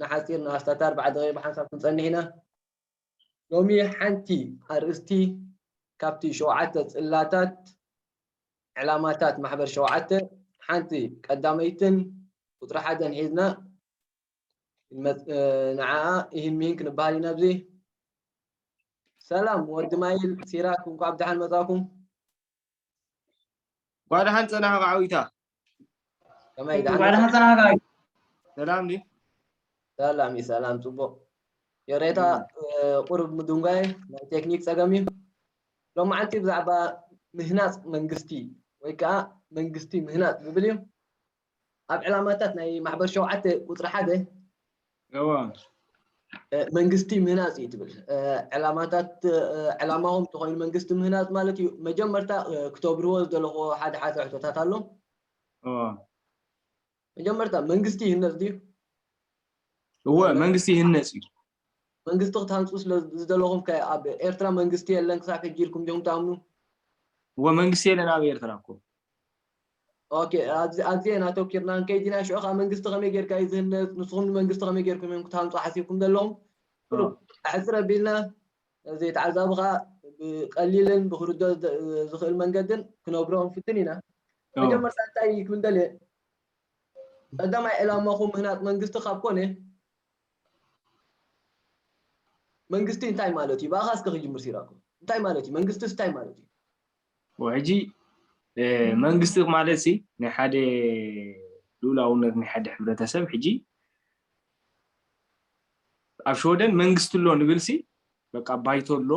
ንሓፂር ንኣስታት ኣርባዓ ደቂቕ ብሓንሳብ ክንፀንሕ ኢና። ሎሚ ሓንቲ ኣርእስቲ ካብቲ ሸውዓተ ፅላታት ዕላማታት ማሕበር ሸውዓተ ሓንቲ ቀዳመይትን ቁፅሪ ሓደን ሒዝና ንመፅ- እ፣ ንዓኣ ይህን ሚህን ክንበሃል ኢና ኣብዚ። ሰላም ወዲ ማይል ሲራክ፣ እንኳዕ ብደሓን መጻኩም። ጓድሓን ጸናሕካ ዓዊታ። ከመይ ደሓን ጓድሓን ጸናሕካ። ሰላም ድዩ? ሰላም እዩ፣ ሰላም ጽቡቕ። የሬታ እ፣ ቁሩብ ምድንጓይ ናይ ቴክኒክ ጸገም እዩ። ሎማዓንቲ ብዛዕባ ምህናጽ መንግስቲ ወይ ከዓ መንግስቲ ምህናጽ ዝብል እዩ። ኣብ ዕላማታት ናይ ማሕበር ሸውዓተ ቁጽሪ ሓደ እዋ እ፣ መንግስቲ ምህናጽ እዩ ትብል። እ፣ ዕላማታት እ፣ ዕላማኹም ተኾይኑ መንግስቲ ምህናጽ ማለት እዩ። መጀመርታ እ፣ ክተብርዎ ዝደለኹዎ ሓደ ሓደ ሕቶታት ኣሎ። እዋ መጀመርታ መንግስቲ ይህነጽ ድዩ? እወ መንግስቲ ይህነጽ እዩ። መንግስቲ ክትሃንጹ ስለ ዝደለኹም ከ ኣብ ኤርትራ መንግስቲ የለን ክሳብ ሕጂ ኢልኩም ዲኹም ትኣምኑ? እወ መንግስቲ የለን ኣብ ኤርትራ እኮ። ኦኬ ኣብዚ ኣብዚ ኢና ኣተኪርና ንከይድ ኢና። ሽዑ ከዓ መንግስቲ ከመይ ጌርካ እዩ ዝህነጽ? ንስኹም ንመንግስቲ ከመይ ጌርኩም እዮም ክትሃንጹ ሓሲብኩም ዘለኹም? ቁሩብ ኣሕጽር ኣቢልና እዚ ተዓዛቢ ከዓ ብቀሊልን ብክርዶ ዝኽእል መንገድን ክነብሮ ንፍትን ኢና። መጀመርታ እንታይ ክብል ደልየ ቀዳማይ ዕላማኹም ምህናጽ መንግስቲ ካብ ኮነ መንግስቲ እንታይ ማለት እዩ? ብኣኻ እስከ ክጅምር ሲራኮ እንታይ ማለት እዩ? መንግስቲስ እንታይ ማለት እዩ? ሕጂ መንግስቲ ማለት ሲ ናይ ሓደ ልኡላውነት ናይ ሓደ ሕብረተሰብ ሕጂ ኣብ ሽወደን መንግስቲ ኣሎ ንብል ሲ በቃ ባይቶ ኣሎ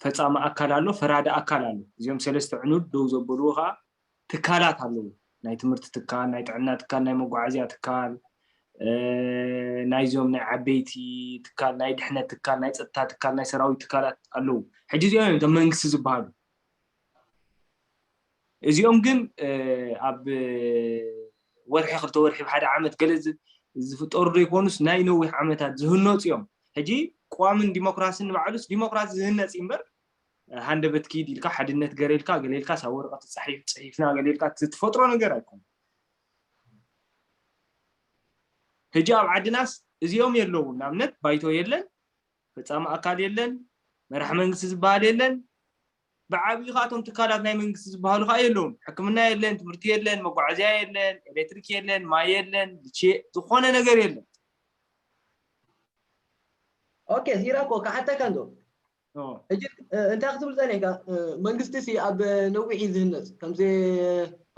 ፈፃሚ ኣካል ኣሎ ፈራዲ ኣካል ኣሎ እዚኦም ሰለስተ ዕኑድ ደው ዘበልዎ ከዓ ትካላት ኣለዉ ናይ ትምህርቲ ትካል ናይ ጥዕና ትካል ናይ መጓዓዝያ ትካል ናይዞም ናይ ዓበይቲ ትካል ናይ ድሕነት ትካል ናይ ፀጥታ ትካል ናይ ሰራዊት ትካላት ኣለዉ ሕጂ እዚኦም እዮም መንግስቲ ዝበሃሉ እዚኦም ግን ኣብ ወርሒ ክልተ ወርሒ ሓደ ዓመት ገለ ዝፍጠሩ ዶ ይኮኑስ ናይ ነዊሕ ዓመታት ዝህነፁ እዮም ሕጂ ቅዋምን ዲሞክራስን ንባዕሉስ ዲሞክራሲ ዝህነፅ እዩ እምበር ሃንደበት ኪድ ኢልካ ሓድነት ገረ ኢልካ ገለ ኢልካ ሳብ ወረቀት ፃሒፍ ፅሒፍና ገለ ኢልካ ትፈጥሮ ነገር ኣይኮነ ሕጂ ኣብ ዓድናስ እዚኦም የለውን ንኣብነት ባይቶ የለን ፈፃሚ ኣካል የለን መራሕ መንግስቲ ዝበሃል የለን ብዓብዩ ከዓ እቶም ትካላት ናይ መንግስቲ ዝበሃሉ ከዓ የለውን ሕክምና የለን ትምህርቲ የለን መጓዓዝያ የለን ኤሌክትሪክ የለን ማይ የለን ዝኾነ ነገር የለን ኦኬ ሲራኮ ክሓተካ እንዶ ሕጂ እንታይ ክትብል ጸኒሕካ መንግስቲ ሲ ኣብ ነዊሕ እዩ ዝህነፅ ከምዚ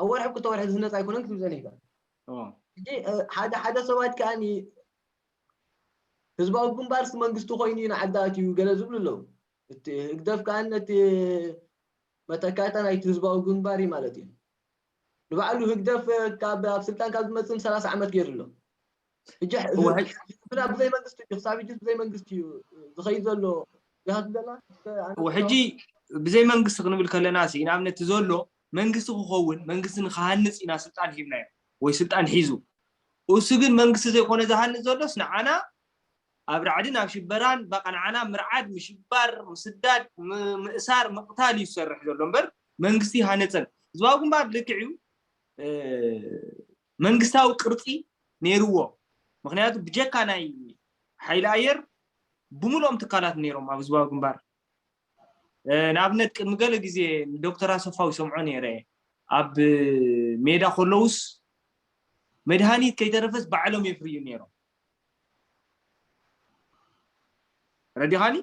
ኣብ ወርሒ ክልተ ወርሒ ዝህነፅ ኣይኮነን ክትብል ጸኒሕካ ሕጂ ሓደ ሓደ ሰባት ከዓኒ ህዝባዊ ግንባርስ መንግስቲ ኮይኑ እዩ ንዓዲ ኣትዩ ገለ ዝብሉ ኣለዉ እቲ ህግደፍ ከዓኒ ነቲ መተካእታ ናይቲ ህዝባዊ ግንባር እዩ ማለት እዩ ንባዕሉ ህግደፍ ካብ ኣብ ስልጣን ካብ ዝመፅእ ሰላሳ ዓመት ገይሩ ኣሎ ሕጂ ህዝብና ብዘይ መንግስቲ እዩ ክሳብ ሕጂ ብዘይ መንግስቲ እዩ ዝኸይድ ዘሎ ይሃት ዘለና ሕጂ ብዘይ መንግስቲ ክንብል ከለና ሲ ንኣብነት ዘሎ መንግስቲ ክኸውን መንግስቲ ንክሃንፅ ኢና ስልጣን ሂብናዮ ወይ ስልጣን ሒዙ እሱ ግን መንግስቲ ዘይኮነ ዝሃንፅ ዘሎስ ንዓና ኣብ ራዕድን ኣብ ሽበራን በቃ ንዓና ምርዓድ ምሽባር ምስዳድ ምእሳር ምቕታል እዩ ዝሰርሕ ዘሎ እምበር መንግስቲ ሃነፀን ህዝባዊ ግንባር ልክዕ እዩ መንግስታዊ ቅርፂ ነይርዎ ምክንያቱ ብጀካ ናይ ሓይሊ ኣየር ብምልኦም ትካላት ነይሮም ኣብ ህዝባዊ ግንባር ንኣብነት ቅድሚ ገለ ግዜ ንዶክተር ኣሰፋው ይሰምዖ ነይረ ኣብ ሜዳ ከለውስ መድሃኒት ከይተረፈስ ባዕሎም የፍርዩ ነይሮም ረዲኻኒ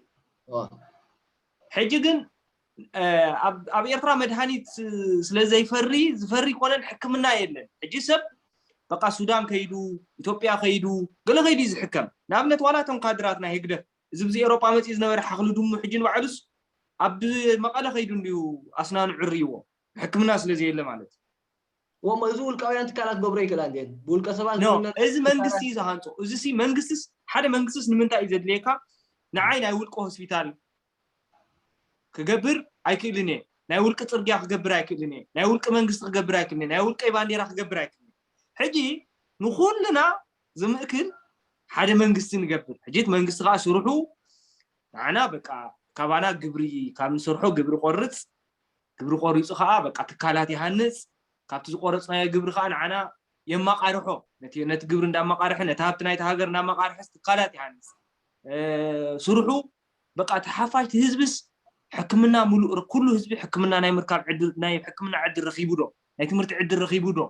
ሕጂ ግን ኣብ ኤርትራ መድሃኒት ስለ ዘይፈሪ ዝፈሪ ኮነን ሕክምና የለን ሕጂ ሰብ በቃ ሱዳን ከይዱ ኢትዮጵያ ከይዱ ገለ ከይዱ እዩ ዝሕከም ንኣብነት ዋላ እቶም ካድራት ናይ ህግደፍ እዚ ብዚ ኤሮጳ መፅኡ ዝነበረ ሓኽሊ ድሙ ሕጂ ንባዕሉስ ኣብ መቐለ ከይዱ እንድዩ ኣስናኑ ዕርይዎ ሕክምና ስለ ዘየለ ማለት እሞ እዚ ውልቃውያን ትካላት ገብሮ ይክእላ እንድየን ብውልቀ ሰባት እዚ መንግስቲ እዩ ዝሃንፆ እዚ መንግስትስ ሓደ መንግስትስ ንምንታይ እዩ ዘድልየካ ንዓይ ናይ ውልቀ ሆስፒታል ክገብር ኣይክእልን እየ ናይ ውልቂ ፅርግያ ክገብር ኣይክእልን እየ ናይ ውልቂ መንግስቲ ክገብር ኣይክእልን ናይ ውልቀይ ባንዴራ ክገብር ኣይክእልን ሕጂ ንኩልና ዝምእክል ሓደ መንግስቲ ንገብር ሕጂ መንግስቲ ከዓ ስርሑ ንዓና በቃ ካባና ግብሪ ካብ ንሰርሖ ግብሪ ቆርፅ ግብሪ ቆሪፁ ከዓ በቃ ትካላት ይሃንፅ ካብቲ ዝቆረፅናዮ ግብሪ ከዓ ንዓና የማቃርሖ። ነቲ ግብሪ እንዳማቃርሐ፣ ነቲ ሃብቲ ናይቲ ሃገር እንዳማቃርሐ ትካላት ይሃንፅ። ስርሑ በቃ ተሓፋሽ ህዝብስ ሕክምና ሙሉእ፣ ኩሉ ህዝቢ ሕክምና ናይ ምርካብ ዕድል፣ ናይ ሕክምና ዕድል ረኺቡ ዶ? ናይ ትምህርቲ ዕድል ረኺቡ ዶ?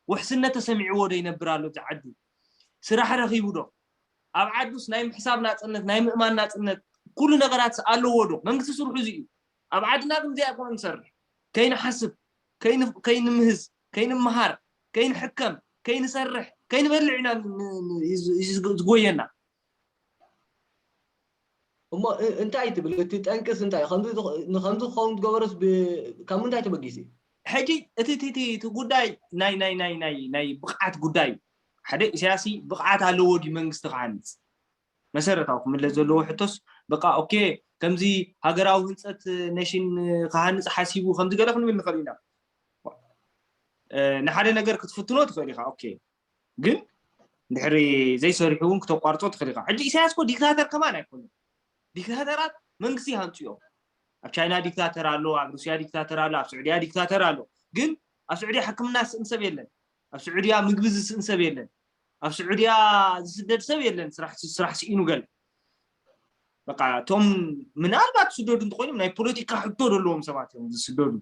ውሕስነት ተሰሚዕዎ ዶ ይነብር ኣሎ? እዚ ዓዱ ስራሕ ረኺቡ ዶ? ኣብ ዓዱስ ናይ ምሕሳብ ናፅነት፣ ናይ ምእማን ናፅነት፣ ኩሉ ነገራት ኣለዎ ዶ? መንግስቲ ስርሑ እዚ እዩ። ኣብ ዓድና ግን እዚኣ ኮነ ንሰርሕ፣ ከይንሓስብ፣ ከይንምህዝ፣ ከይንመሃር፣ ከይንሕከም፣ ከይንሰርሕ፣ ከይንበልዕ ኢና ዝጎየና። እሞ እንታይ ትብል? እቲ ጠንቅስ እንታይ? ንከምዚ ክኸውን ዝገበረስ ካብ ምንታይ ተበጊሱ? ሕጂ እቲ እቲ ጉዳይ ናይ ናይ ናይ ናይ ናይ ብቕዓት ጉዳይ እዩ። ሓደ ኢሳያሲ ብቕዓት ኣለዎ ድዩ መንግስቲ ክሃንፅ? መሰረታዊ ክምለስ ዘለዎ ሕቶስ በቃ ኦኬ፣ ከምዚ ሃገራዊ ህንፀት ነሽን ክሃንፅ ሓሲቡ ከምዚ ገለ ክንብል ንኽእል ኢና። ንሓደ ነገር ክትፍትኖ ትኽእል ኢኻ። ኦኬ፣ ግን ድሕሪ ዘይሰሪሑ እውን ክተቋርፆ ትኽእል ኢኻ። ሕጂ ኢሳያስ ኮ ዲክታተር ከማን ኣይኮነን። ዲክታተራት መንግስቲ ይሃንፁ እዮም። ኣብ ቻይና ዲክታተር ኣሎ፣ ኣብ ሩስያ ዲክታተር ኣሎ፣ ኣብ ስዑድያ ዲክታተር ኣሎ። ግን ኣብ ስዑድያ ሕክምና ዝስእን ሰብ የለን። ኣብ ስዑድያ ምግቢ ዝስእን ሰብ የለን። ኣብ ስዑድያ ዝስደድ ሰብ የለን። ስራሕ ስራሕ ስኢኑ ገለ በቃ እቶም ምናልባት ዝስደዱ እንተኮይኖም ናይ ፖለቲካ ሕቶ ዘለዎም ሰባት እዮም ዝስደዱ።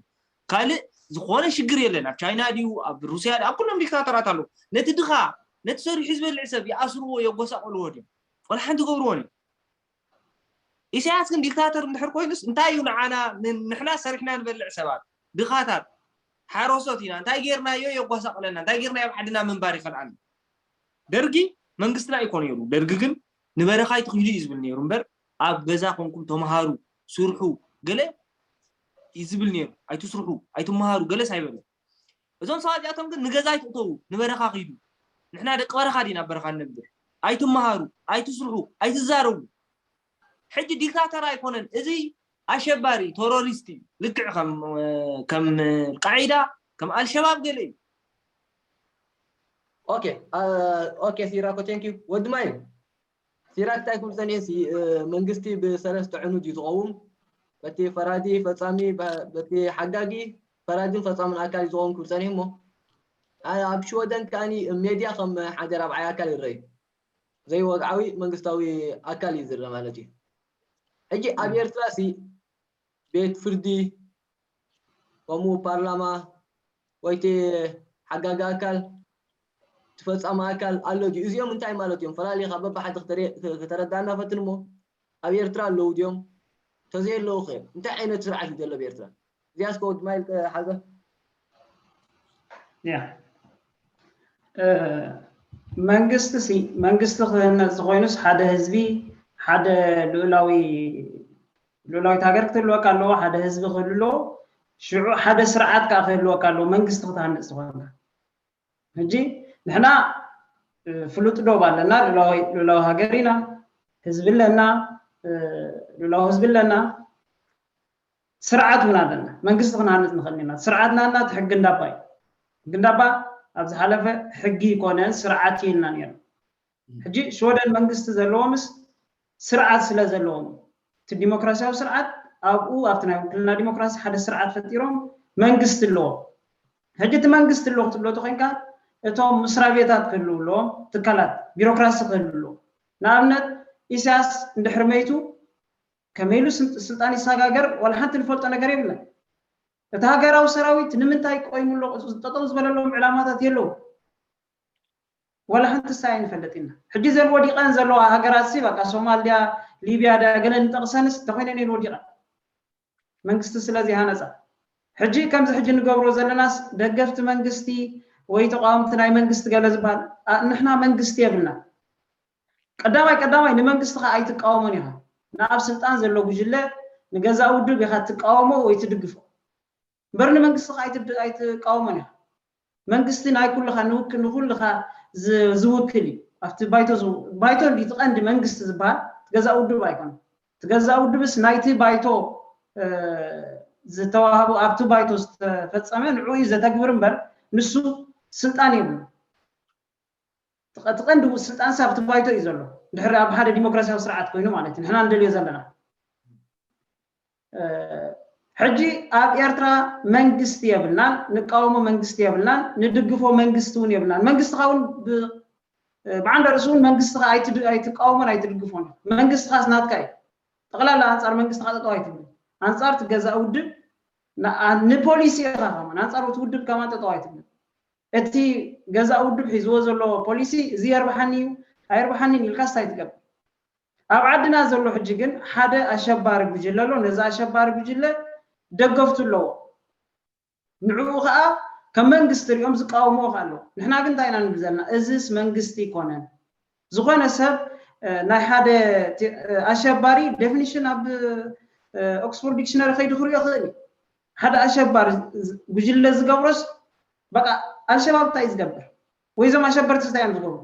ካልእ ዝኾነ ሽግር የለን። ኣብ ቻይና ድዩ ኣብ ሩስያ ኣብ ኩሎም ዲክታተራት ኣለዉ። ነቲ ድኻ ነቲ ሰሪሑ ዝበልዕ ሰብ ይኣስርዎ የጎሳቆልዎ ድዮም? ወላ ሓንቲ ገብርዎን እዮም። ኢሳያስ ግን ዲክታተር እንድሕር ኮይኑስ እንታይ እዩ ንዓና ንሕና ሰሪሕና ንበልዕ ሰባት ድኻታት ሓሮሶት ኢና እንታይ ጌርናዮ የጓሳቅለና እንታይ ጌርናዮ ኣብ ዓድና ምንባር ይኸልኣና። ደርጊ መንግስትና ይኮ ነይሩ። ደርጊ ግን ንበረኻ ኣይትኽይዱ እዩ ዝብል ነይሩ እምበር ኣብ ገዛ ኮንኩም ተምሃሩ፣ ስርሑ፣ ገለ እዩ ዝብል ነይሩ። ኣይትስርሑ፣ ኣይትምሃሩ ገለስ ኣይበለ። እዞም ሰባት እዚኣቶም ግን ንገዛ ኣይትእተዉ፣ ንበረኻ ኪዱ። ንሕና ደቂ በረኻ ዲና ኣብ በረኻ ንነብር። ኣይትምሃሩ፣ ኣይትስርሑ፣ ኣይትዛረቡ። ሕጂ ዲክታተር ኣይኮነን እዚ ኣሸባሪ ተሮሪስት እዩ። ልክዕ ከም ከም ቃዒዳ ከም ኣልሸባብ ገለ እዩ። ኦኬ ኦኬ ሲራኮ ቴንክ ዩ ወዲ ማይ ሲራክ እንታይ ክብል ጸኒሐ ሲ መንግስቲ ብሰለስተ ዕኑድ እዩ ዝቐውም በቲ ፈራዲ ፈጻሚ በቲ ሓጋጊ ፈራድን ፈጻምን ኣካል እዩ ዝቐውም ክብል ጸኒሐ እሞ ኣብ ሽወደን ከኣኒ ሜድያ ከም ሓደ ራብዓይ ኣካል ይረኣዩ ዘይወግዓዊ መንግስታዊ ኣካል እዩ ዝረአ ማለት እዩ ሕጂ ኣብ ኤርትራ ሲ ቤት ፍርዲ ከምኡ ፓርላማ ወይ እቲ ሓጋጊ ኣካል እቲ ፈፃሚ ኣካል ኣሎ ድዩ? እዚኦም እንታይ ማለት እዮም? ፈላሊኻ በብሓደ ከተረዳእና ፈትን እሞ ኣብ ኤርትራ ኣለዉ ድዮም? ተዘየለዉ ኸ እንታይ ዓይነት ስርዓት እዩ ዘሎ ኣብ ኤርትራ? እዚኣ እስከ ወዲ ማይል ሓዘ። ያ መንግስቲ ሲ መንግስቲ ክህነፅ ዝኾይኑስ ሓደ ህዝቢ ሓደ ልኡላዊ ልኡላዊት ሃገር ክትህልወካ ኣለዎ፣ ሓደ ህዝቢ ክህሉ ኣለዎ፣ ሽዑ ሓደ ስርዓት ከዓ ክህልወካ ኣለዎ፣ መንግስቲ ክትሃንፅ ዝኾንካ። ሕጂ ንሕና ፍሉጥ ዶብ ኣለና፣ ልኡላዊ ሃገር ኢና፣ ህዝቢ ኣለና፣ ልኡላዊ ህዝቢ ኣለና፣ ስርዓት እውን ኣለና። መንግስቲ ክንሃንፅ ንኽእል ኢና። ስርዓትና እና እቲ ሕጊ እንዳባ እዩ። ሕጊ እንዳባ ኣብ ዝሓለፈ ሕጊ ይኮነን ስርዓት እዩ ኢልና ነይሩ። ሕጂ ሽወደን መንግስቲ ዘለዎምስ ስርዓት ስለ ዘለዎም እቲ ዲሞክራሲያዊ ስርዓት ኣብኡ ኣብቲ ናይ ውክልና ዲሞክራሲ ሓደ ስርዓት ፈጢሮም መንግስቲ ኣለዎም። ሕጂ እቲ መንግስቲ ኣለዎ ክትብሎ ተኮይንካ እቶም ምስራቤታት ክህልው ኣለዎም፣ ትካላት ቢሮክራሲ ክህልው ኣለዎም። ንኣብነት ኢሳያስ እንድሕር መይቱ ከመይ ኢሉ ስልጣን ይሰጋገር ዋላ ሓንቲ ንፈልጦ ነገር የብለን። እቲ ሃገራዊ ሰራዊት ንምንታይ ቆይሙ ኣሎ? ጠጠው ዝበለሎም ዕላማታት የለው። ዋላ ሓንቲ ሳይ ንፈልጥ ኢና። ሕጂ ዘን ወዲቐን ዘለዋ ሃገራት ሲ በቃ ሶማል ድያ ሊብያ ድያ ገለ ንጠቕሰንስ እንተኮይነን የን ወዲቐን መንግስቲ ስለ ዘይሃነፃ። ሕጂ ከምዚ ሕጂ ንገብሮ ዘለናስ ደገፍቲ መንግስቲ ወይ ተቃወምቲ ናይ መንግስቲ ገለ ዝበሃል ንሕና መንግስቲ የብልና። ቀዳማይ ቀዳማይ ንመንግስትኻ ኣይትቃወሞን ኢኻ። ንኣብ ስልጣን ዘሎ ጉጅለ ንገዛእ ውድብ ኢኻ ትቃወሞ ወይ ትድግፎ። እምበር ንመንግስትኻ ኣይትቃወሞን ኢኻ። መንግስቲ ናይ ኩልኻ ንውክል ንኩልኻ ዝውክል እዩ። ኣብቲ ባይቶ ባይቶ እንዲ ትቐንዲ መንግስቲ ዝበሃል ትገዛእ ውድብ ኣይኮነ። ትገዛእ ውድብስ ናይቲ ባይቶ ዝተዋህቡ ኣብቲ ባይቶ ዝተፈፀመ ንዑ እዩ ዘተግብር እምበር ንሱ ስልጣን የብሉ። እቲ ቀንዲ ስልጣን ሳብ እቲ ባይቶ እዩ ዘሎ ድሕሪ ኣብ ሓደ ዲሞክራሲያዊ ስርዓት ኮይኑ ማለት እዩ ንሕና ንደልዮ ዘለና ሕጂ ኣብ ኤርትራ መንግስቲ የብልናን፣ ንቃወሞ መንግስቲ የብልናን፣ ንድግፎ መንግስቲ እውን የብልናን። መንግስትኻ እውን ብ- ብዓንደ ርእሱ እውን መንግስትኻ ኣይትድ- ኣይትቃወሞን ኣይትድግፎን። መንግስትኻስ ናትካ እዩ። ጠቕላላ ኣንጻር መንግስትኻ ጠጠው ኣይትብል። ኣንጻር እቲ ገዛእ ውድብ ንፖሊሲ ኢኻ ከማን ኣንጻር እቲ ውድብ ከማን ጠጠው ኣይትብል። እቲ ገዛእ ውድብ ሒዝዎ ዘሎ ፖሊሲ እዚ የርብሓኒ እዩ ኣይርብሓኒን ኢልካ ስታይ ትገብር። ኣብ ዓድና ዘሎ ሕጂ ግን ሓደ ኣሸባሪ ጉጅለ ኣሎ። ነዚ ኣሸባሪ ጉጅለ ደገፍቱ ኣለዎ። ንዕኡ ከዓ ከም መንግስቲ ሪኦም ዝቃወምዎ ከዓ ኣለዎ። ንሕና ግን እንታይ ኢና ንብል ዘለና? እዚስ መንግስቲ ይኮነን። ዝኾነ ሰብ ናይ ሓደ ኣሸባሪ ዴፊኒሽን ኣብ ኦክስፎርድ ዲክሽነሪ ከይዱ ክሪኦ ክእል እዩ። ሓደ ኣሸባሪ ጉጅለ ዝገብሮስ በቃ ኣልሸባብ እንታይ ዝገብር ወይ እዞም ኣሸበርቲ እንታይ እዮም ዝገብሩ?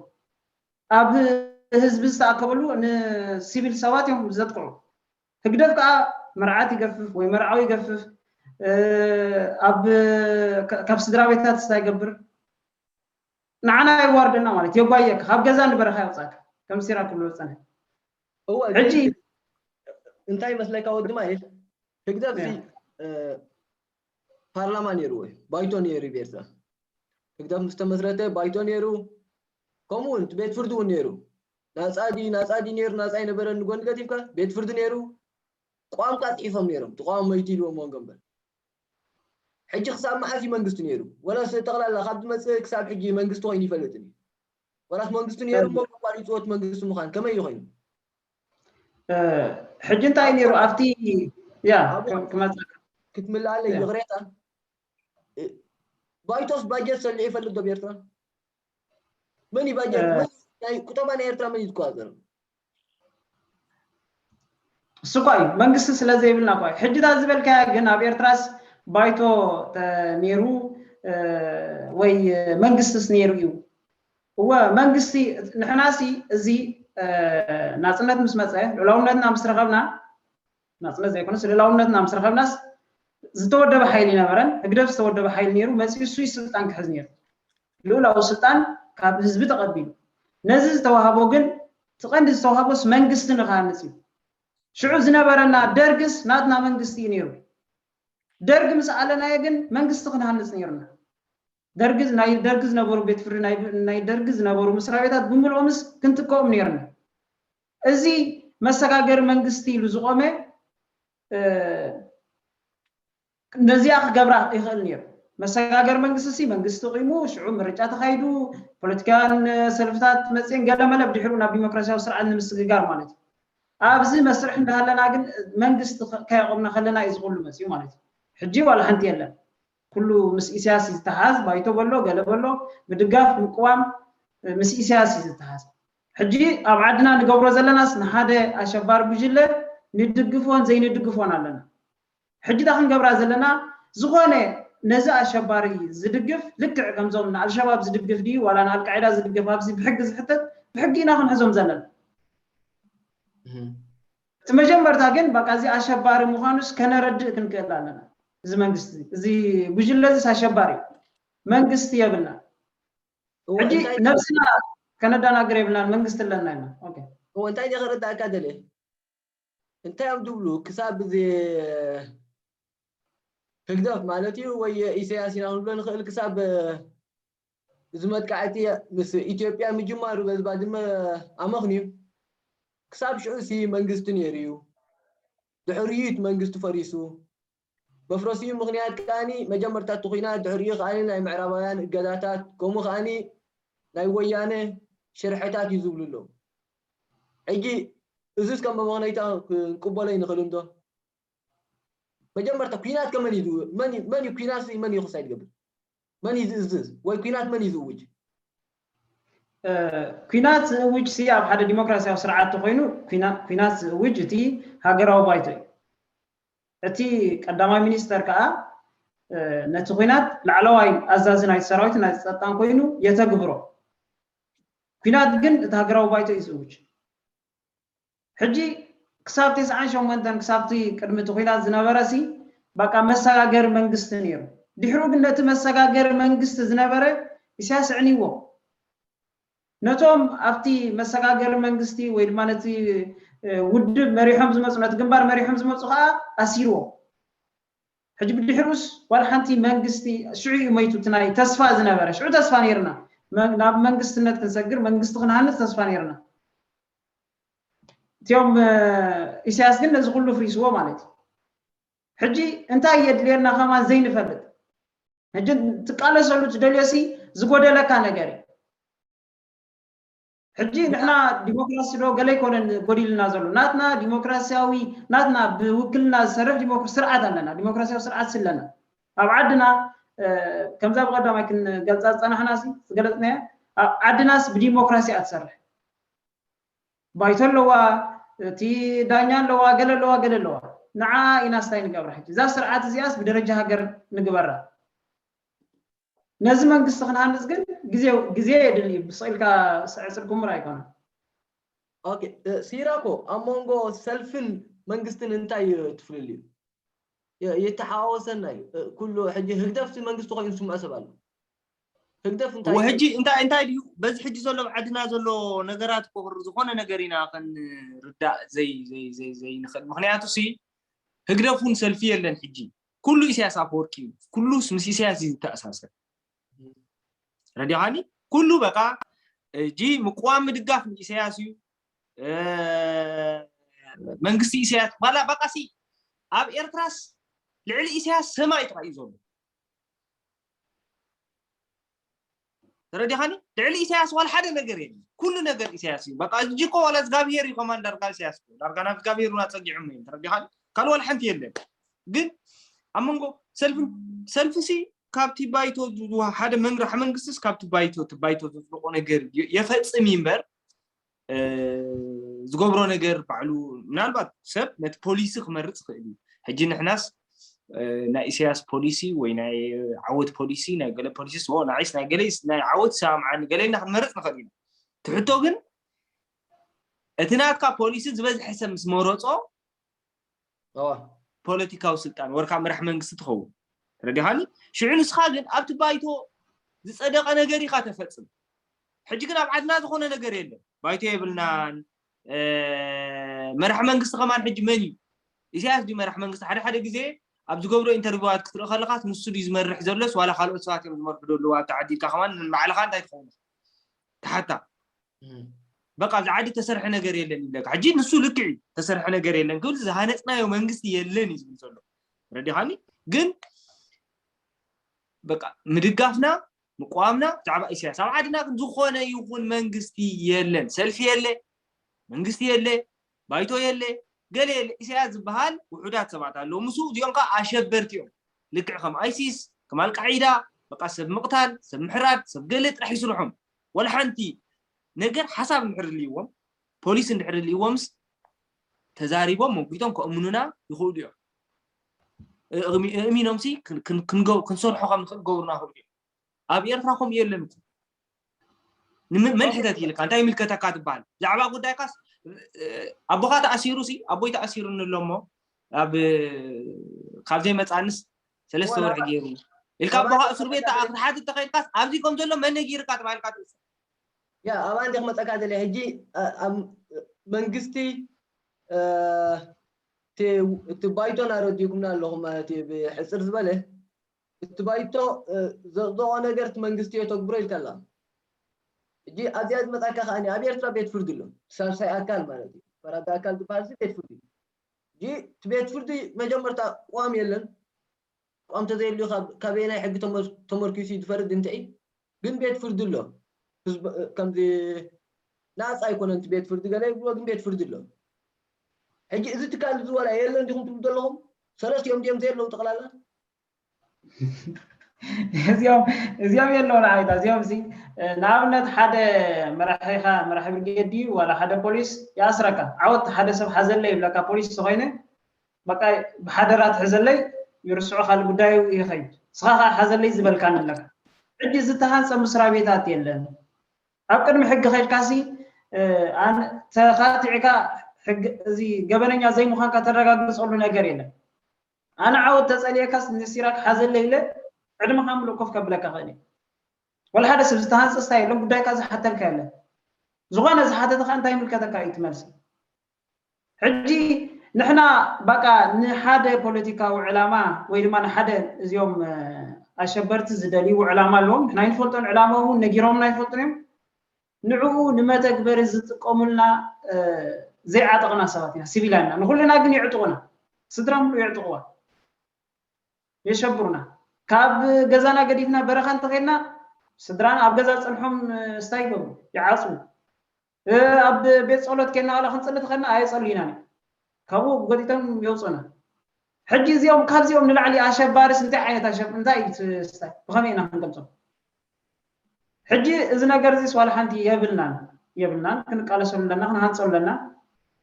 ኣብ ህዝቢ ዝተኣከበሉ ንሲቪል ሰባት እዮም ዘጥቅዑ። ህግደፍ ከዓ መርዓት ይገፍፍ ወይ መርዓዊ ይገፍፍ፣ ኣብ ካብ ስድራ ቤታት እንታይ ይገብር? ንዓና የዋርደና ማለት የጓየካ፣ ካብ ገዛ ንበረኻ የውፃካ ከም ሲራክ ክብሎ ዝፀንሐ። እወ ሕጂ እንታይ መስለካ ወዲ ማይል ህግደፍ ሲ ፓርላማ ነይሩ ወይ ባይቶ ነይሩ ብኤርትራ። ህግደፍ ምስ ተመስረተ ባይቶ ነይሩ፣ ከምኡ እውን ቤት ፍርዲ እውን ነይሩ። ናፃ ድዩ ናፃ ድዩ ነይሩ ናፃ ኣይነበረን ንጎኒ ገዲፍካ ቤት ፍርዲ ነይሩ። ቋንቋ ፅሒፎም ነይሮም ተቃወሞይቲ ኢልዎም ሞንጎ እምበር። ሕጂ ክሳብ መዓስ እዩ መንግስቲ ነይሩ? ወላስ ጠቕላላ ካብ ዝመፅእ ክሳብ ሕጂ መንግስቲ ኮይኑ ይፈልጥን እዩ? ወላስ መንግስቲ ነይሩ እሞ ኣቋሪፅዎ እቲ መንግስቲ ምዃን ከመይ እዩ ኮይኑ? ሕጂ እንታይ ነይሩ ኣብቲ ያ ክመፅእ ክትምልኣለይ ይቕሬታ። ባይቶስ ባጀት ሰሊዑ ይፈልጥ ዶ ብኤርትራ? መን እዩ ባጀት ናይ ቁጠባ ናይ ኤርትራ መን እዩ ዝቆፃፀር? እሱ እኳ እዩ መንግስቲ ስለ ዘይብልና እኳ እዩ። ሕጂ እታ ዝበልካያ ግን ኣብ ኤርትራስ ባይቶ ነይሩ ወይ መንግስትስ ነይሩ እዩ? እወ መንግስቲ ንሕናሲ እዚ ናፅነት ምስ መፀ ልኡላውነትና ምስ ረኸብና ናፅነት ዘይኮነስ ልኡላውነትና ምስ ረኸብናስ ዝተወደበ ሓይሊ ነበረን ህግደፍ ዝተወደበ ሓይሊ ነይሩ መፂኡ እሱ ስልጣን ክሕዝ ነይሩ። ልኡላዊ ስልጣን ካብ ህዝቢ ተቐቢሉ ነዚ ዝተዋህቦ ግን እቲ ቀንዲ ዝተዋህቦስ መንግስቲ ንክሃንፅ እዩ። ሽዑ ዝነበረና ደርግስ ናትና መንግስቲ እዩ ነይሩ። ደርግ ምስ ኣለናዮ ግን መንግስቲ ክንሃንፅ ነይሩና። ደርግ ናይ ደርግ ዝነበሩ ቤት ፍርዲ ናይ ደርግ ዝነበሩ መስሪያ ቤታት ብምልኦምስ ክንጥቀኦም ነይርና። እዚ መሰጋገሪ መንግስቲ ኢሉ ዝቆመ ነዚኣ ክገብራ ይኽእል ነይሩ። መሰጋገሪ መንግስቲ ሲ መንግስቲ ቂሙ ሽዑ ምርጫ ተኻይዱ ፖለቲካውያን ሰልፍታት መፅን ገለመለ ብድሕሪኡ ናብ ዲሞክራሲያዊ ስርዓት ንምስግጋር ማለት እዩ። ኣብዚ መስርሕ እንዳሃለና ግን መንግስቲ ከየቆምና ከለና እዩ ዝኩሉ መፅኡ ማለት እዩ። ሕጂ ዋላ ሓንቲ የለን። ኩሉ ምስ ኢሳያስ ዝተሓዝ ባይቶ በሎ ገለ በሎ ምድጋፍ ምቅዋም ምስ ኢሳያስ እዩ ዝተሓዝ። ሕጂ ኣብ ዓድና ንገብሮ ዘለናስ ንሓደ ኣሸባሪ ጉጅለ ንድግፎን ዘይንድግፎን ኣለና። ሕጂ ዳ ክንገብራ ዘለና ዝኾነ ነዚ ኣሸባሪ ዝድግፍ ልክዕ ከምዞም ንኣልሸባብ ዝድግፍ ድዩ ዋላ ንኣልቃዒዳ ዝድግፍ ኣብዚ ብሕጊ ዝሕተት ብሕጊ ኢና ክንሕዞም ዘለና። እቲ መጀመርታ ግን በቃ እዚ ኣሸባሪ ምዃኑስ ከነረድእ ክንክእል ኣለና። እዚ መንግስቲ እዚ ጉጅለ እዚስ ኣሸባሪ እዩ። መንግስቲ የብልና። ሕጂ ነብስና ከነዳናግር የብልናን መንግስቲ ኣለና ኢና። እንታይ ደ ከረዳእካ ደለ እንታይ እዮም ዝብሉ ክሳብ እዚ ህግደፍ ማለት እዩ ወይ ኢሳያስ ኢና ክንብሎ ንኽእል ክሳብ እዚ መጥቃዕቲ ምስ ኢትዮጵያ ምጅማሩ በዚ ባድመ ኣመኽንዩ ክሳብ ሽዑ ሲ መንግስቲ ነይሩ እዩ። ድሕሪኡ እቲ መንግስቲ ፈሪሱ መፍረሲኡ ምኽንያት ከኣኒ መጀመርታ እቲ ኹናት ድሕሪኡ ከኣኒ ናይ ምዕራባውያን እገዳታት ከምኡ ከኣኒ ናይ ወያነ ሽርሕታት እዩ ዝብሉ ኣለዉ። ሕጂ እዚስ ከም መመኽነይታ ክንቅበሎ ይንኽእል እንዶ? መጀመርታ ኲናት ከ መን እዩ መን እዩ ኲናት መን እዩ ክሳይ ዝገብር? መን እዩ ዝእዝዝ ወይ ኲናት መን እዩ ዝእውጅ? ኲናት ዝእውጅ ሲ ኣብ ሓደ ዲሞክራሲያዊ ስርዓት ተኮይኑ ኲናት ዝእውጅ እቲ ሃገራዊ ባይቶ እዩ። እቲ ቀዳማይ ሚኒስተር ከዓ ነቲ ኲናት ላዕለዋይ ኣዛዚ ናይቲ ሰራዊት ናይ ጸጥታን ኮይኑ የተግብሮ። ኲናት ግን እቲ ሃገራዊ ባይቶ እዩ ዝእውጅ። ሕጂ ክሳብ ተስዓን ሸሞንተን ክሳብቲ ቅድሚ እቲ ኲናት ዝነበረ ሲ በቃ መሰጋገሪ መንግስቲ ነይሩ። ድሕሩ ግን ነቲ መሰጋገሪ መንግስቲ ዝነበረ ኢሳያስ ዕንይዎ። ነቶም ኣብቲ መሰጋገሪ መንግስቲ ወይ ድማ ነቲ ውድብ መሪሖም ዝመፁ ነቲ ግንባር መሪሖም ዝመፁ ከዓ ኣሲርዎ። ሕጂ ብድሕሩስ ዋላ ሓንቲ መንግስቲ ሽዑ እዩ መይቱ፣ እቲ ናይ ተስፋ ዝነበረ ሽዑ ተስፋ ነይርና፣ መ- ናብ መንግስትነት ክንሰግር መንግስቲ ክንሃንፅ ተስፋ ነይርና። እቲኦም እ፣ ኢሳያስ ግን ነዚ ኩሉ ፍሪስዎ ማለት እዩ። ሕጂ እንታይ የድልየና ከማን ዘይንፈልጥ፣ ሕጂ ትቃለሰሉ ትደልዮሲ ዝጎደለካ ነገር እዩ። ሕጂ ንሕና ዲሞክራሲ ዶ ገለ ኣይኮነን ጎዲልና ዘሎ። ናትና ዲሞክራሲያዊ፣ ናትና ብውክልና ዝሰርሕ ዲሞክራሲ ስርዓት ኣለና፣ ዲሞክራሲያዊ ስርዓት ኣለና። ኣብ ዓድና እ፣ ከምዛ ብቐዳማይ ክንገልፃ ዝፀናሕና ሲ ዝገለፅናያ፣ ኣብ ዓድናስ ብዲሞክራሲ እያ ትሰርሕ። ባይቶ ኣለዋ፣ እቲ ዳኛ ኣለዋ፣ ገለ ኣለዋ፣ ገለ ኣለዋ። ንዓ ኢና ስታይ ንገብራ። ሕጂ እዛ ስርዓት እዚኣስ ብደረጃ ሃገር ንግበራ። ነዚ መንግስቲ ክንሃንፅ ግን ግዜ ግዜ የድሊ እዩ። ብስቕ ኢልካ ስዕስር ክምር ኣይኮነን። ኦኬ፣ እ፣ ሲራኮ፣ ኣብ መንጎ ሰልፍን መንግስትን እንታይ እዩ እቲ ፍልልዩ? የ- የተሓዋወሰና እዩ። እ፣ ኩሉ ሕጂ ህግደፍ መንግስቲ ኮይኑ ዝስምዖ ሰብ ኣሎ። ህግደፍ እንታይ ወሕጂ እንታይ እንታይ ድዩ በዚ ሕጂ ዘሎ ኣብ ዓድና ዘሎ ነገራት እኮ ክር ዝኾነ ነገር ኢና ክንርዳእ ዘይ ዘይ ዘይ ዘይንኽእል። ምክንያቱ ሲ ህግደፍ እውን ሰልፊ የለን። ሕጂ ኩሉ ኢሳያስ ኣፈወርቂ እዩ። ኩሉስ ምስ ኢሳያስ እዩ ዝተኣሳሰር። ረዲኻኒ? ኩሉ በቃ እጂ ምቅዋም ምድጋፍ ንኢሳያስ እዩ። እ፣ መንግስቲ ኢሳያስ ባላ በቃ ሲ ኣብ ኤርትራስ ልዕሊ ኢሳያስ ሰማይ ጥራይ እዩ ዘሎ። ተረዲኻኒ? ልዕሊ ኢሳያስ ዋላ ሓደ ነገር የለን። ኩሉ ነገር ኢሳያስ እዩ። በቃ እጂ እኮ ዋላ እግዚኣብሄር እዩ ከማን ዳርጋ ኢሳያስ እኮ። ዳርጋ ናብ እግዚኣብሄር እውን ኣጸጊዖም እዮም። ተረዲኻኒ? ካልእ ዋላ ሓንቲ የለን። ግን ኣብ መንጎ ሰልፍን ሰልፊ ሲ ካብቲ ባይቶ ዝወሃ- ሓደ መምራሕ መንግስትስ ካብቲ ባይቶ እቲ ባይቶ ዘጽድቆ ነገር የ- የፈጽም እዩ እምበር እ፣ ዝገብሮ ነገር ባዕሉ ምናልባት ሰብ ነቲ ፖሊሲ ክመርፅ ይኽእል እዩ። ሕጂ ንሕናስ እ፣ ናይ ኢሳያስ ፖሊሲ ወይ ናይ ዓወት ፖሊሲ ናይ ገለ ፖሊሲ ስ ንዓይስ ናይ ገለ ናይ ዓወት ሰማምዓኒ ገለ ኢልና ክንመርፅ ንኽእል ኢና። እቲ ሕቶ ግን እቲ ናትካ ፖሊሲ ዝበዝሐ ሰብ ምስ መረፆ እዋ ፖለቲካዊ ስልጣን ወርካ መራሕ መንግስቲ ትኸውን። ተረዲኻኒ? ሽዑ ንስኻ ግን ኣብቲ ባይቶ ዝፀደቐ ነገር ኢኻ ተፈፅም። ሕጂ ግን ኣብ ዓድና ዝኾነ ነገር የለን። ባይቶ የብልናን። እ፣ መራሕ መንግስቲ ከማን ሕጂ መን እዩ? ኢሳያስ ድዩ መራሕ መንግስቲ? ሓደ ሓደ ግዜ ኣብ ዝገብሮ ኢንተርቪዋት ክትርኢ ከለኻስ ንሱ ድዩ ዝመርሕ ዘሎስ ዋላ ካልኦት ሰባት እዮም ዝመርሑ ዘለዉ ኣብቲ ዓዲ ኢልካ ከማን ንባዕልኻ እንታይ ትኸውን? ትሓታ። እም። በቃ ኣብዚ ዓዲ ተሰርሐ ነገር የለን ይብለካ። ሕጂ ንሱ ልክዕ እዩ፣ ተሰርሐ ነገር የለን ክብል ዝሃነፅናዮ መንግስቲ የለን እዩ ዝብል ዘሎ። ረዲኻኒ? ግን በቃ ምድጋፍና ምቋምና ብዛዕባ ኢሳያስ ኣብ ዓድና ግን ዝኾነ ይኹን መንግስቲ የለን። ሰልፊ የለ፣ መንግስቲ የለ፣ ባይቶ የለ፣ ገለ የለ። ኢሳያስ ዝበሃል ውሑዳት ሰባት ኣለዉ። ምስኡ እዚኦም ከዓ ኣሸበርቲ እዮም። ልክዕ ከም ኣይሲስ፣ ከም ኣልቃዒዳ፣ በቃ ሰብ ምቕታል፣ ሰብ ምሕራድ፣ ሰብ ገለ ጥራሕ ይስርሖም። ወላ ሓንቲ ነገር ሓሳብ እንድሕር ልይዎም፣ ፖሊስ እንድሕር ልይዎምስ ተዛሪቦም መጒቶም ከእምኑና ይኽእሉ እዮም። እእሚ- እእሚኖምሲ ክን- ክን- ክንገው- ክንሰርሖ ከም ንኽእል ክገብሩና ይኽእሉ እዮም። ኣብ ኤርትራ ከምኡ የለን እኮ። ንመ- መን ሕተት ኢልካ እንታይ ይምልከተካ ትበሃል? ብዛዕባ ጉዳይካስ እ፣ ኣቦኻ ተኣሲሩ ሲ ኣቦይ ተኣሲሩኒ ኣሎ እሞ ኣብ ካብ ዘይመፃንስ ሰለስተ ወርሒ ገይሩ ኢልካ ኣቦኻ እስር ቤት ተኣ- ክትሓትት ተኸይድካስ ኣብዚ ከም ዘሎ መን ነጊርካ ተባሂልካ ትእሰር። ያ ኣብ ኣንዲ ክመፀካ ዘለ ሕጂ እ፣ ኣብ መንግስቲ እ፣ እቲ እቲ ባይቶና ረዲእኩምና ኣለኹም ማለት እዩ ብሕፅር ዝበለ እቲ ባይቶ እ፣ ዘፅደቆ ነገር እቲ መንግስቲ የተግብሮ ኢልካ ኣላ ሕጂ ኣብዚኣ ዝመፃካ ከዓ ኣብ ኤርትራ ቤት ፍርዲ ኣሎ ሳልሳይ ኣካል ማለት እዩ ፈራዲ ኣካል ዝበሃል እዚ ቤት ፍርዲ እዩ ሕጂ እቲ ቤት ፍርዲ መጀመርታ ቅዋም የለን ቋም ተዘይልዩ ካብ ካበየናይ ሕጊ ተመር- ተመርኪሱ እዩ ዝፈርድ እንተ እዩ ግን ቤት ፍርዲ ኣሎ ህዝብ እ፣ ከምዚ ናፃ ኣይኮነን እቲ ቤት ፍርዲ ገለ ይብሎ ግን ቤት ፍርዲ ኣሎ ሕጂ እዚ ትካል እዚ ወላ የለን ዲኹም ትብሉ ዘለኹም ሰለስቲኦም ድዮም ዘየለዉ ጠቕላላ እዚኦም እዚኦም የለውን ዓይታ እዚኦም ሲ ንኣብነት ሓደ መራሒኻ መራሒ ብርጌድ ድዩ ዋላ ሓደ ፖሊስ ይኣስረካ ዓወት ሓደ ሰብ ሓዘለ ይብለካ ፖሊስ ዝኾይነ በቃ ብሓደራ ትሕዘለይ ይርስዑ ካልእ ጉዳዩ ይኸይድ ስኻ ከዓ ሓዘለይ ዝበልካን ኣለካ ሕጂ ዝተሃንፀ ምስራ ቤታት የለን ኣብ ቅድሚ ሕጊ ከይድካሲ ተኻቲዕካ ሕጊ እዚ ገበነኛ ዘይምዃንካ ተረጋግፀሉ ነገር የለን ኣነ ዓወት ተፀልየካስ ንሲራክ ሓዘለ ኢለ ዕድመኻ ምሉእ ኮፍ ከብለካ ኽእል ወላ ሓደ ሰብ ዝተሃንፀ ስታይ የለን ጉዳይካ ዝሓተልካ የለን ዝኾነ ዝሓተተካ እንታይ ይምልከተካ እዩ ትመልሲ ሕጂ ንሕና በቃ ንሓደ ፖለቲካዊ ዕላማ ወይ ድማ ንሓደ እዚኦም ኣሸበርቲ ዝደልይዎ ዕላማ ኣለዎም። ንሕና ኣይንፈልጦን፣ ዕላማኦም እውን ነጊሮምና ኣይፈልጡን እዮም። ንዕኡ ንመተግበሪ ዝጥቀሙልና ዘይዓጠቕና ሰባት ኢና፣ ሲቪላን ኢና። ንኹልና ግን የዕጥቑና፣ ስድራ ሙሉእ የዕጥቑዋ፣ የሸብሩና። ካብ ገዛና ገዲፍና በረኻ እንተኸድና ስድራና ኣብ ገዛ ፀንሖም ስታይ ይገብሩ፣ ይዓፅዉ። ኣብ ቤት ፀሎት ከድና ዋላ ክንፅሊ ተኸድና ኣየፀልዩናን እዮም። ካብኡ ገጢቶም የውፅኡና። ሕጂ እዚኦም ካብዚኦም ንላዕሊ ኣሸባሪስ እንታይ ዓይነት ኣሸብ እንታይ እዩ ስታይ ብኸመይ ኢና ክንገልፆም? ሕጂ እዚ ነገር እዚስ ዋላ ሓንቲ የብልናን የብልናን። ክንቃለሰሉ ኣለና፣ ክንሃንፀሉ ኣለና።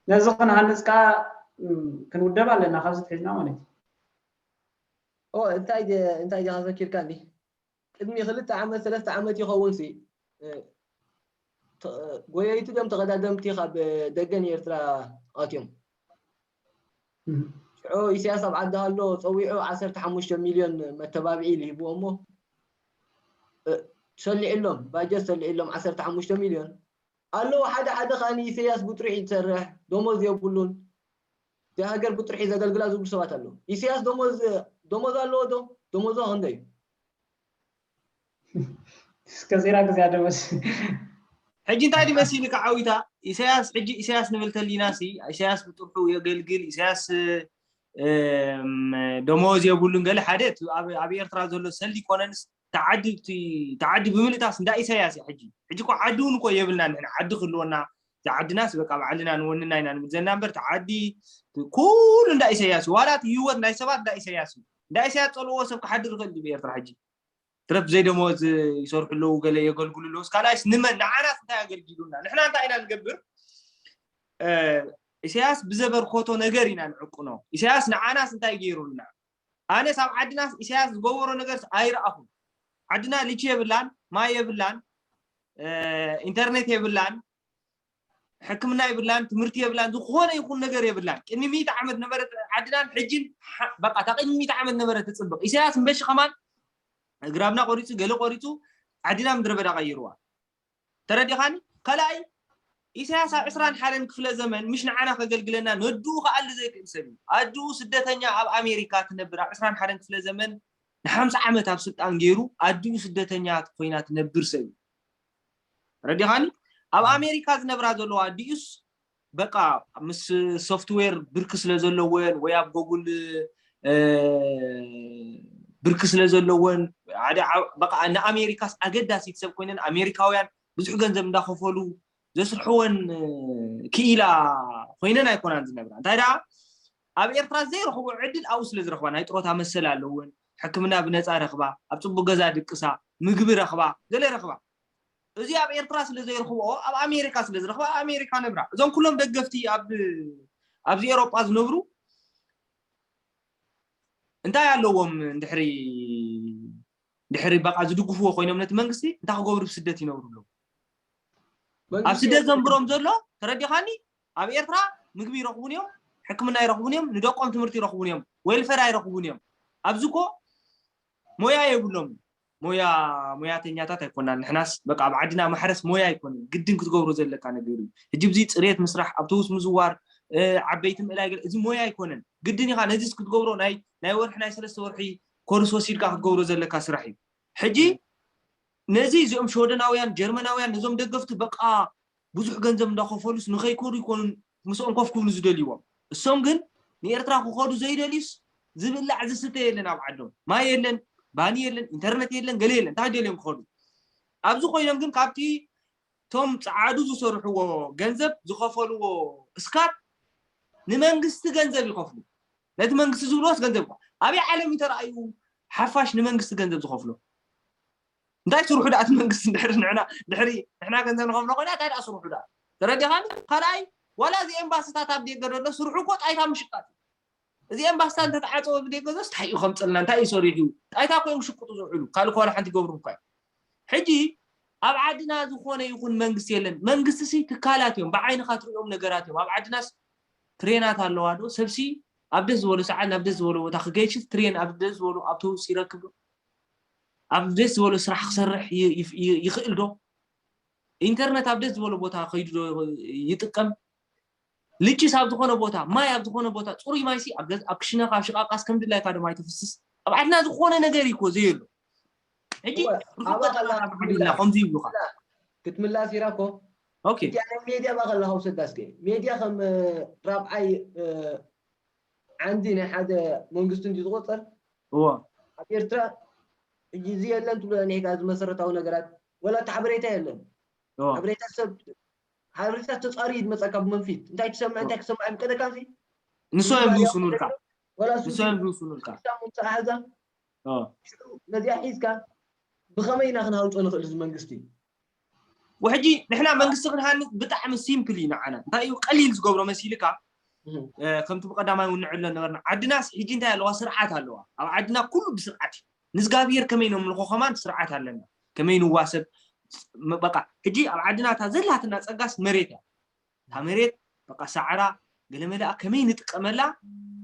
ነዚ ክንሃንፅ ከዓ ክንውደብ ኣለና ካብዚ ትሒዝና ማለት እዩ። እንታይ እንታይ ዲኻ ዘኪርካኒ? ቅድሚ ክልተ ዓመት ሰለስተ ዓመት ይኸውን ሲ ጎየይቲ ድም ተቐዳደምቲ ካብ ደገ ንኤርትራ ኣትዮም። ሽዑ ኢሳያስ ኣብ ዓዲ ኣሎ ፀዊዑ ዓሰርተ ሓሙሽተ ሚልዮን መተባብዒ ኢሉ ሂብዎ እሞ ሰሊዕሎም፣ ባጀት ሰሊዕሎም ዓሰርተ ሓሙሽተ ሚልዮን ኣለዉ። ሓደ ሓደ ከዓ ንኢሳያስ ብጥሩሒ ዝሰርሕ ደሞዝ የብሉን፣ እቲ ሃገር ብጥሩሒ ዘገልግላ ዝብሉ ሰባት ኣለዉ። ኢሳያስ ደሞዝ ደሞዝ ኣለዎ ዶ? ደሞዞ ክንደይ እዩ? እስከ ዜና ግዜ ኣደመስ ሕጂ እንታይ ድመሲልካ ዓዊታ ኢሳያስ? ሕጂ ኢሳያስ ንብል ተሊና ሲ ኢሳያስ ብጥርሑ የገልግል፣ ኢሳያስ ደሞዝ የብሉን ገለ ሓደ ኣብ ኤርትራ ዘሎ ሰልዲ ኮነንስ ተዓዲ ተዓዲ ብምልእታስ እንዳ ኢሳያስ እዩ። ሕጂ ሕጂ እኮ ዓዲ እውን እኮ የብልና ንሕና ዓዲ ክህልወና ዝዓድናስ በቃ ባዕልና ንወንና ኢና ንብል ዘለና እምበር ተዓዲ ኩሉ እንዳ ኢሳያስ እዩ። ዋላ እቲ ህይወት ናይ ሰባት እንዳ ኢሳያስ እዩ። እንዳ ኢሳያስ ፀልዎ ሰብ ክሓድር ይኽእል ድዩ ብኤርትራ ሕጂ? ትረፍ ዘይደሞዝ ይሰርሑ ኣለዉ፣ ገለ የገልግሉ ኣለዉ። ካልኣይስ ንመን ንዓናስ እንታይ ኣገልጊሉና? ንሕና እንታይ ኢና ንገብር? ኢሳያስ ብዘበርከቶ ነገር ኢና ንዕቅኖ። ኢሳያስ ንዓናስ እንታይ ገይሩልና? ኣነስ ኣብ ዓድናስ ኢሳያስ ዝገበሮ ነገርስ ኣይረኣኹን። ዓድና ልቺ የብላን፣ ማይ የብላን፣ ኢንተርኔት የብላን፣ ሕክምና የብላን፣ ትምህርቲ የብላን፣ ዝኾነ ይኹን ነገር የብላን። ቅድሚ ሚእቲ ዓመት ነበረት ዓድናን ሕጅን በቃ እታ ቅድሚ ሚእቲ ዓመት ነበረት ትፅብቕ። ኢሳያስ ምበሺ ከማን ግራብና ቆሪፁ ገለ ቆሪፁ ዓድና ምድረ በዳ ቀይርዋ። ተረዲኻኒ? ካልኣይ ኢሳያስ ኣብ ዕስራን ሓደን ክፍለ ዘመን ምሽ ንዓና ከገልግለና ነድኡ ክኣሊ ዘይክእል ሰብ እዩ። ኣድኡ ስደተኛ ኣብ ኣሜሪካ ትነብር ኣብ ዕስራን ሓደን ክፍለ ዘመን ንሓምሳ ዓመት ኣብ ስልጣን ገይሩ ኣድኡ ስደተኛ ኮይና ትነብር ሰብ እዩ። ተረዲኻኒ? ኣብ ኣሜሪካ ዝነብራ ዘለዋ ኣዲኡስ በቃ ምስ ሶፍትዌር ብርክ ስለ ዘለወን ወይ ኣብ ጎጉል ብርክ ስለ ዘለወን ሓደ በቃ ንኣሜሪካስ ኣገዳሲት ሰብ ኮይነን ኣሜሪካውያን ብዙሕ ገንዘብ እንዳኸፈሉ ዘስርሕወን ክኢላ ኮይነን ኣይኮናን ዝነብራ። እንታይ ደኣ ኣብ ኤርትራ ዘይረኽቦ ዕድል ኣብኡ ስለ ዝረኽባ ናይ ጥሮታ መሰል ኣለወን። ሕክምና ብነፃ ረኽባ፣ ኣብ ፅቡቅ ገዛ ድቅሳ፣ ምግቢ ረኽባ፣ ገለ ረኽባ። እዚ ኣብ ኤርትራ ስለ ዘይረኽብኦ ኣብ ኣሜሪካ ስለ ዝረኽባ ኣብ ኣሜሪካ ነብራ። እዞም ኩሎም ደገፍቲ ኣብ ኣብዚ ኤሮጳ ዝነብሩ እንታይ ኣለዎም? እንድሕሪ ድሕሪ በቃ ዝድግፍዎ ኮይኖም ነቲ መንግስቲ እንታይ ክገብሩ ብስደት ይነብሩ ኣለዉ? ኣብ ስደት ዘንብሮም ዘሎ ተረዲኻኒ? ኣብ ኤርትራ ምግቢ ይረኽቡን እዮም፣ ሕክምና ይረኽቡን እዮም፣ ንደቆም ትምህርቲ ይረኽቡን እዮም፣ ዌልፌር ኣይረኽቡን እዮም። ኣብዚ እኮ ሞያ የብሎም። ሞያ ሞያተኛታት ኣይኮናን ንሕናስ በቃ ኣብ ዓድና ማሕረስ ሞያ ኣይኮነን፣ ግድን ክትገብሮ ዘለካ ነገር እዩ። ሕጂ ብዚ ፅሬት ምስራሕ፣ ኣብቶቡስ ምዝዋር፣ ዓበይቲ ምእላይ ገለ እዚ ሞያ ኣይኮነን። ግድን ኢኻ ነዚስ ክትገብሮ ናይ ናይ ወርሒ ናይ ሰለስተ ወርሒ ኮርስ ወሲድካ ክትገብሮ ዘለካ ስራሕ እዩ። ሕጂ ነዚ እዚኦም ሽወደናውያን ጀርመናውያን ነዞም ደገፍቲ በቃ ብዙሕ ገንዘብ እንዳኸፈሉስ ንኸይከዱ ይኮኑ ምስኦም ኮፍ ክብሉ ዝደልይዎም። እሶም ግን ንኤርትራ ክኸዱ ዘይደልዩስ ዝብላዕ ዝስተ የለን ኣብ ዓዶም። ማይ የለን፣ ባኒ የለን፣ ኢንተርነት የለን፣ ገለ የለን። እንታይ ደልዮም ክኸዱ? ኣብዚ ኮይኖም ግን ካብቲ እቶም ጸዓዱ ዝሰርሕዎ ገንዘብ ዝኸፈልዎ እስካት ንመንግስቲ ገንዘብ ይኸፍሉ። ነቲ መንግስቲ ዝብልዎስ ገንዘብ እኮ ኣበይ ዓለም እዩ ተራእዩ ሓፋሽ ንመንግስቲ ገንዘብ ዝኸፍሎ? እንታይ ስርሑ ደኣ እቲ መንግስቲ ድሕሪ ንሕና ድሕሪ ንሕና ገንዘብ ንኸፍሎ ኮይና እንታይ ደኣ ስርሑ ደኣ ተረዲኻኒ? ካልኣይ ዋላ እዚ ኤምባስታት ኣብ ደገ ዘሎ ስርሑ እኮ ጣይታ ምሽቃጥ እዩ። እዚ ኤምባስታት እንተተዓፀወ ብደገ ዞስ እንታይ እዩ ከምፅልና እንታይ እዩ ሰሪሑ? ጣይታ እኮ እዮም ሽቅጡ ዝውዕሉ ካልእ እኮ ዋላ ሓንቲ ይገብሩ እኳ እዩ። ሕጂ ኣብ ዓድና ዝኾነ ይኹን መንግስቲ የለን። መንግስቲ ሲ ትካላት እዮም፣ ብዓይንኻ ትሪኦም ነገራት እዮም። ኣብ ዓድናስ ትሬናት ኣለዋ ዶ? ሰብሲ ኣብ ደስ ዝበሎ ሰዓት ናብ ደስ ዝበሎ ቦታ ክገይሽስ ትሬን ኣብ ደስ ዝበሎ ኣውቶቡስ ይረክብ ዶ? ኣብ ደስ ዝበሎ ስራሕ ክሰርሕ ይኽእል ዶ? ኢንተርነት ኣብ ደስ ዝበሎ ቦታ ከይዱ ዶ ይጥቀም? ልጭስ ኣብ ዝኾነ ቦታ፣ ማይ ኣብ ዝኾነ ቦታ፣ ፅሩይ ማይሲ ኣብ ገዝ- ኣብ ክሽነኻ ኣብ ሽቓቃስ ከም ድላይካ ድማ ኣይተፍስስ። ኣብ ዓድና ዝኾነ ነገር እዩ እኮ ዘየሎ። ሕጂ እወ፣ ርሑቕ ኣባኻ ገጠራት ላ- ኣብ ዓድና ከምዚ ይብሉኻ። ክትምላስ ኢራ እኮ ኦኬ እቲኣ ናይ ሜድያ ባኸላ ውሰዳ እስከ። ሜድያ ከም እ፣ ራብዓይ እ፣ ዓንዲ ናይ ሓደ መንግስቲ እንዲ ዝቆፀር እዎ ኣብ ኤርትራ ሕጂ እዚ የለን ትብሎ ኒሕካ እዚ መሰረታዊ ነገራት ወላ እቲ ሓበሬታ የለን። እዎ ሓበሬታ ሰብ ሓበሬታ ተፃሪ ዝመፀካ ብመንፊት እንታይ ትሰምዕ እንታይ ክሰምዕ ምቀደካ ሲ ንሶ እዮም ዝውስኑልካ። ወላ ንሶ እዮም ዝውስኑልካ። ሳሙን ፀሓዛ እዎ ነዚኣ ሒዝካ ብኸመይ ኢና ክንሃንፆ ንኽእል እዚ መንግስቲ? ወሕጂ ንሕና መንግስቲ ክንሃንፅ ብጣዕሚ ሲምፕል እዩ ንዓና። እንታይ እዩ ቀሊል ዝገብሮ መሲልካ? እህ፣ እ፣ ከምቲ ብቀዳማይ እውን ንዕሎ ነበርና። ዓድናስ ሕጂ እንታይ ኣለዋ? ስርዓት ኣለዋ። ኣብ ዓድና ኩሉ ብስርዓት እዩ። ንእግዚኣብሔር ከመይ ነምልኾ ከማን ስርዓት ኣለና። ከመይ ንዋሰብ ም- በቃ ሕጂ ኣብ ዓድና እታ ዘላትና ፀጋስ መሬት እያ። እታ መሬት በቃ ሳዕራ ገለመለኣ ከመይ ንጥቀመላ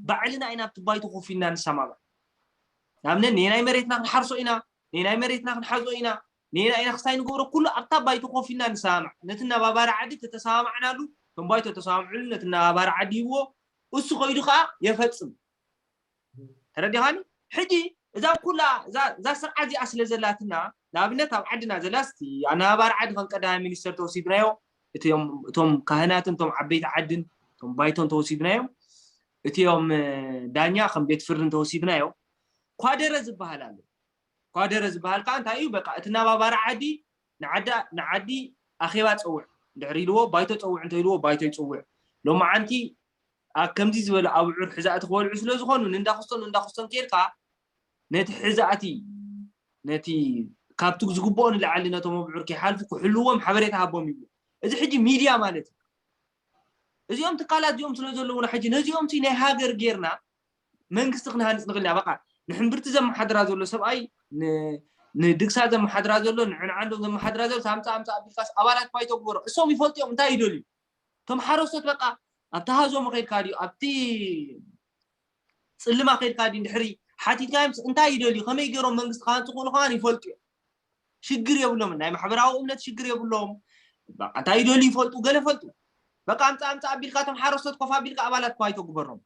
ባዕልና ኢና ኣብቲ ባይቶ ኮፍ ኢልና ንሰማማዕ። ንኣብነት ነናይ መሬትና ክንሓርሶ ኢና፣ ነናይ መሬትና ክንሓዞ ኢና፣ ነና ኢና ክስታይ ንገብሮ ኩሉ ኣብታ ባይቶ ኮፍ ኢልና ንሰማማዕ። ነቲ ነባባሪ ዓዲ ተተሰማማዕናሉ እቶም ባይቶ ተሰማምዕሉ ነቲ ነባባሪ ዓዲ ይብዎ እሱ ከይዱ ከዓ የፈፅም። ተረዲኻኒ? ሕጂ እዛ ኩላ እዛ እዛ ስርዓት እዚኣ ስለ ዘላትና ንኣብነት ኣብ ዓድና ዘላስ እቲ ኣነባባሪ ዓዲ ከም ቀዳማይ ሚኒስተር ተወሲድናዮ እቶም እቶም ካህናትን እቶም ዓበይቲ ዓድን እቶም ባይቶን ተወሲድናዮም እቲኦም እ፣ ዳኛ ከም ቤት ፍርድን ተወሲድናዮ ኳደረ ዝበሃል ኣሎ። ኳደረ ዝበሃል ከዓ እንታይ እዩ? በቃ እቲ ነባባሪ ዓዲ ንዓዳ ንዓዲ ኣኼባ ፀውዕ እንድሕር ኢልዎ ባይቶ ፀውዕ እንተ ኢልዎ ባይቶ ይፅውዕ። ሎማዓንቲ ኣብ ከምዚ ዝበለ ኣብዑር ሕዛእቲ ክበልዑ ስለ ዝኾኑ ንእንዳክስቶን ንእንዳክስቶን ከይድካ ነቲ ሕዛእቲ ነቲ ካብቲ ዝግብኦ ንላዕሊ ነቶም ኣብዑር ከይሓልፉ ክሕልዎም ሓበሬታ ሃቦም ይብሉ። እዚ ሕጂ ሚድያ ማለት እዩ። እዚኦም ትካላት እዚኦም ስለ ዘለዉና ሕጂ ነዚኦም ሲ ናይ ሃገር ጌርና መንግስቲ ክንሃንፅ ንኽእል ኢና። በቃ ንሕምብርቲ ዘመሓድራ ዘሎ ሰብኣይ ን- ንድግሳ ዘመሓድራ ዘሎ ንዕንዓንዶ ዘመሓድራ ዘሎ ኣምፃ ኣምፃ ኣቢልካስ ኣባላት ባይቶ ግበሮ እሶም ይፈልጡ እዮም እንታይ ይደልዩ እቶም ሓረስቶት በቃ ኣብቲ ሃዞሞ ከይድካ ድዩ ኣብቲ ፅልማ ከይድካ ድዩ እንድሕሪ ሓቲትካዮም እንታይ ይደልዩ ከመይ ገይሮም መንግስቲ ክሃንፁ ክእሉ ከማን ይፈልጡ እዮም ሽግር የብሎምን ናይ ማሕበራዊ እምነት ሽግር የብሎም በቃ እንታይ ይደልዩ ይፈልጡ ገለ ፈልጡ በቃ ኣምፃ ኣምፃ ኣቢልካ እቶም ሓረስቶት ኮፍ ኣቢልካ ኣባላት ባይቶ ግበሮም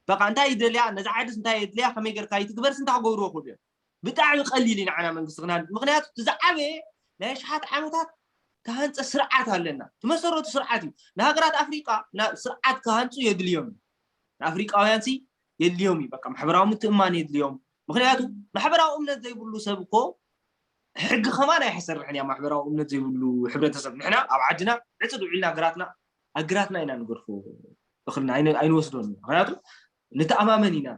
በቃ እንታይ ይደልያ ነዛ ዓድስ እንታይ የድልያ ከመይ ገርካ ይትግበርስ እንታይ ክገብርዎ ክእሉ እዮም ብጣዕሚ ቀሊል እዩ ንዓና መንግስቲ ክና ምክንያቱ እቲ ዝዓበየ ናይ ኣሽሓት ዓመታት ተሃንፀ ስርዓት ኣለና ትመሰረቱ ስርዓት እዩ ንሃገራት ኣፍሪቃ ስርዓት ክሃንፁ የድልዮም እዩ ንኣፍሪቃውያን ሲ የድልዮም እዩ በቃ ማሕበራዊ ምትእማን የድልዮም ምክንያቱ ማሕበራዊ እምነት ዘይብሉ ሰብ እኮ ሕጊ ከማን ኣይሕሰርሕን እያ ማሕበራዊ እምነት ዘይብሉ ሕብረተሰብ ንሕና ኣብ ዓድና ዕፅድ ውዒልና ግራትና ኣግራትና ኢና ንገርፎ እኽልና ኣይንወስዶን ምክንያቱ ንተኣማመን ኢና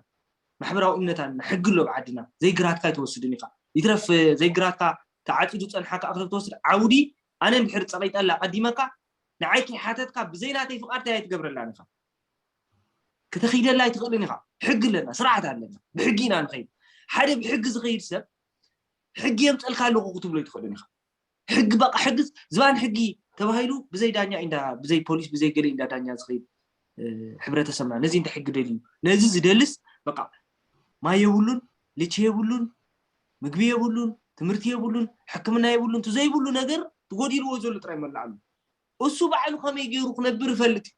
ማሕበራዊ እምነት ኣለና ሕጊ ኣሎ ኣብ ዓድና ዘይግራትካ ኣይትወስድን ኢኻ ይትረፍ ዘይግራትካ ተዓፂዱ ፀንሓካ ኣኽለ ትወስድ ዓውዲ ኣነ እንድሕር ፀቒጠላ ቀዲመካ ንዓይ ከይሓተትካ ብዘይ ናተይ ፍቓድ እንታይ ኣይትገብረላን ኢኻ ክተኺደላ ኣይትኽእልን ኢኻ ሕጊ ኣለና ስርዓት ኣለና ብሕጊ ኢና ንኸይድ ሓደ ብሕጊ ዝኸይድ ሰብ ሕጊ የምፀልካ ኣለኹ ክትብሎ ኣይትኽእልን ኢኻ ሕጊ በቃ ሕጊ ዝባን ሕጊ ተባሂሉ ብዘይ ዳኛ ኢንዳ ብዘይ ፖሊስ ብዘይ ገለ ኢንዳ ዳኛ ዝኸይድ ሕብረተሰብና ነዚ እንታይ ሕጊ ደልዩ ነዚ ዝደልስ በቃ ማይ የብሉን ልቺ የብሉን ምግቢ የብሉን ትምህርቲ የብሉን ሕክምና የብሉን እቲ ዘይብሉ ነገር ትጎዲልዎ ዘሎ ጥራይ መላዕሉ እሱ ባዕሉ ከመይ ገይሩ ክነብር ይፈልጥ እዩ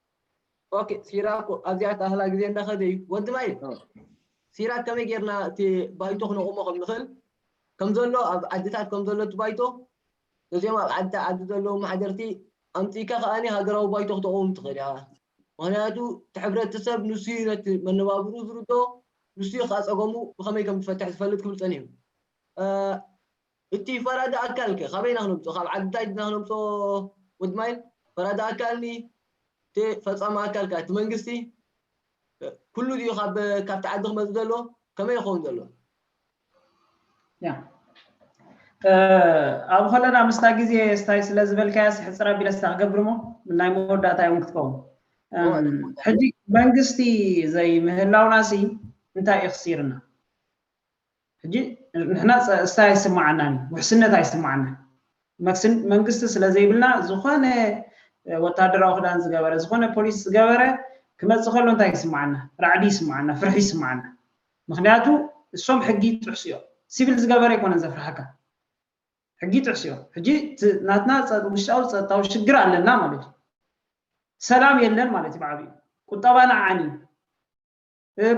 ኦኬ ሲራኮ ኣብዚኣ ተኣህላ ግዜ እንዳኸደ እዩ ወዲ ማይ ሲራክ ከመይ ጌርና እቲ ባይቶ ክነቑሞ ከም ንኽእል ከም ዘሎ ኣብ ዓድታት ከም ዘሎ እቲ ባይቶ ነዚኦም ኣብ ዓዲ ዓዲ ዘለዉ ማሕደርቲ ኣምፂእካ ከኣኒ ሃገራዊ ባይቶ ክተቑም ትኽእል ኢኻ ምክንያቱ እቲ ሕብረተሰብ ንሱ እዩ ነቲ መነባብሩ ዝርዶ ንሱ እዩ ከዓ ፀገሙ ብኸመይ ከም ዝፈትሕ ዝፈልጥ ክብል ፀኒሑ እቲ ፈራዲ ኣካል ከ ካበይና ክነምፅኦ ካብ ዓድታት ድና ክነምፅኦ ወድማይል ፈራዲ ኣካል እቲ ፈፃሚ ኣካል ከዓ እቲ መንግስቲ ኩሉ ድዩ ካብ ካብቲ ዓዲ ክመፅእ ዘሎ ከመይ ይኸውን ዘሎ ኣብ ከለና ምስታ ግዜ ስታይ ስለ ዝበልካያ ሕፅር ኣቢለ ስታ ክገብር ሞ ናይ መወዳእታ እዮም ክትከውን ሕጂ መንግስቲ ዘይምህላውና ሲ እንታይ እዩ ክሲርና ሕጂ ንሕና ፀስታ ኣይስማዓናን እዩ ውሕስነት ኣይስማዓናን መክስን መንግስቲ ስለ ዘይብልና ዝኾነ ወታደራዊ ክዳን ዝገበረ ዝኾነ ፖሊስ ዝገበረ ክመፅእ ከሎ እንታይ ይስማዓና ራዕዲ ይስማዓና ፍርሒ ይስማዓና ምክንያቱ እሶም ሕጊ ይጥሕሱ እዮም ሲቪል ዝገበረ ኣይኮነን ዘፍርሓካ ሕጊ ይጥሕሱ እዮም ሕጂ ናትና ውሽጣዊ ፀጥታዊ ሽግር ኣለና ማለት እዩ ሰላም የለን ማለት እዩ። ብዓብዩ ቁጠባና ዓኒ፣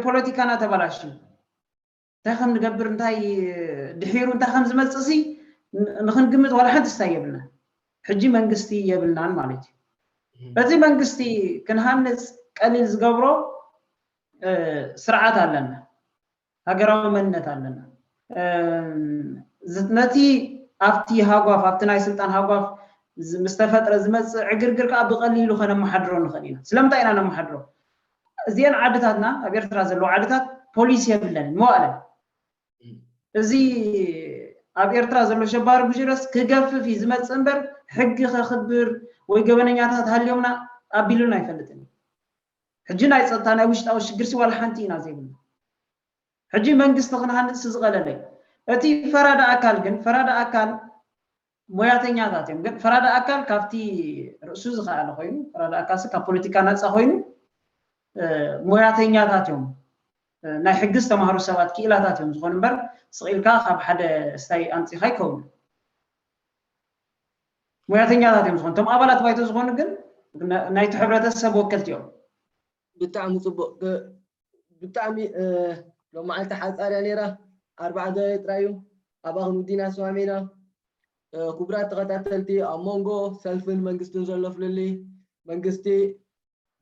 ፖለቲካና ተበላሽዩ፣ እንታይ ከም ንገብር፣ እንታይ ድሒሩ እንታይ ከም ዝመፅእ ሲ ንክንግምት ዋላ ሓንቲ ስታይ የብልና። ሕጂ መንግስቲ የብልናን ማለት እዩ። በዚ መንግስቲ ክንሃንፅ ቀሊል ዝገብሮ ስርዓት ኣለና፣ ሃገራዊ መንነት ኣለና። ነቲ ኣብቲ ሃጓፍ፣ ኣብቲ ናይ ስልጣን ሃጓፍ ምስ ተፈጥረ ዝመፅእ ዕግርግር ከዓ ብቐሊሉ ከነመሓድሮ ንኽእል ኢና። ስለምንታይ ኢና ነመሓድሮ? እዚአን ዓድታትና፣ ኣብ ኤርትራ ዘለዋ ዓድታት ፖሊስ የብለን፣ መዋእለን። እዚ ኣብ ኤርትራ ዘሎ ሸባሪ ጉጅለስ ክገፍፍ እዩ ዝመፅእ እምበር ሕጊ ከኽብር ወይ ገበነኛታት ሃልዮምና ኣቢሉና ኣይፈልጥን። ሕጂ ናይ ፀጥታ ናይ ውሽጣዊ ሽግርሲ ዋላ ሓንቲ ኢና ዘይብልና። ሕጂ መንግስቲ ክንሃንፅሲ ዝቐለለ እዩ። እቲ ፈራዲ ኣካል ግን፣ ፈራዲ ኣካል ሞያተኛታት እዮም። ግን ፈራዲ ኣካል ካብቲ ርእሱ ዝኸኣለ ኮይኑ፣ ፈራዲ ኣካልሲ ካብ ፖለቲካ ነፃ ኮይኑ፣ ሞያተኛታት እዮም፣ ናይ ሕጊ ዝተማህሩ ሰባት ክኢላታት እዮም ዝኾኑ እምበር፣ ስቕ ኢልካ ካብ ሓደ ስታይ ኣምፂኻ ኣይከውን። ሞያተኛታት እዮም ዝኾኑ። እቶም ኣባላት ባይቶ ዝኾኑ ግን ናይቲ ሕብረተሰብ ወከልቲ እዮም። ብጣዕሚ ፅቡቅ። ብጣዕሚ ሎማዓልቲ ሓፃር እያ ነይራ። ኣርባዓ ደቂቅ ጥራይ እዩ። ኣብኣ ክንውዲና ተስማሚና። ክቡራት ተኸታተልቲ፣ ኣብ መንጎ ሰልፍን መንግስትን ዘሎ ፍልልይ፣ መንግስቲ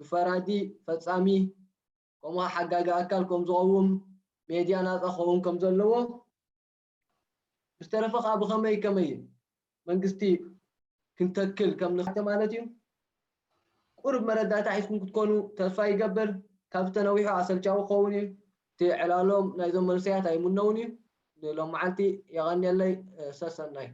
ብፈራዲ ፈፃሚ ከምኡ ሓጋጊ ኣካል ከም ዝኸውን፣ ሜድያ ናፃ ክኸውን ከም ዘለዎ፣ ብዝተረፈ ከዓ ብኸመይ ከመይ መንግስቲ ክንተክል ከም ንኽእል ማለት እዩ። ቁሩብ መረዳእታ ሒዝኩም ክትኮኑ ተስፋ ይገብር። ካብዚ ተነዊሑ ኣሰልቻዊ ክኸውን እዩ። እቲ ዕላሎም ናይዞም መንእሰያት ኣይምነውን እዩ። ንሎም መዓልቲ የቐንየለይ። ሰሰናይ።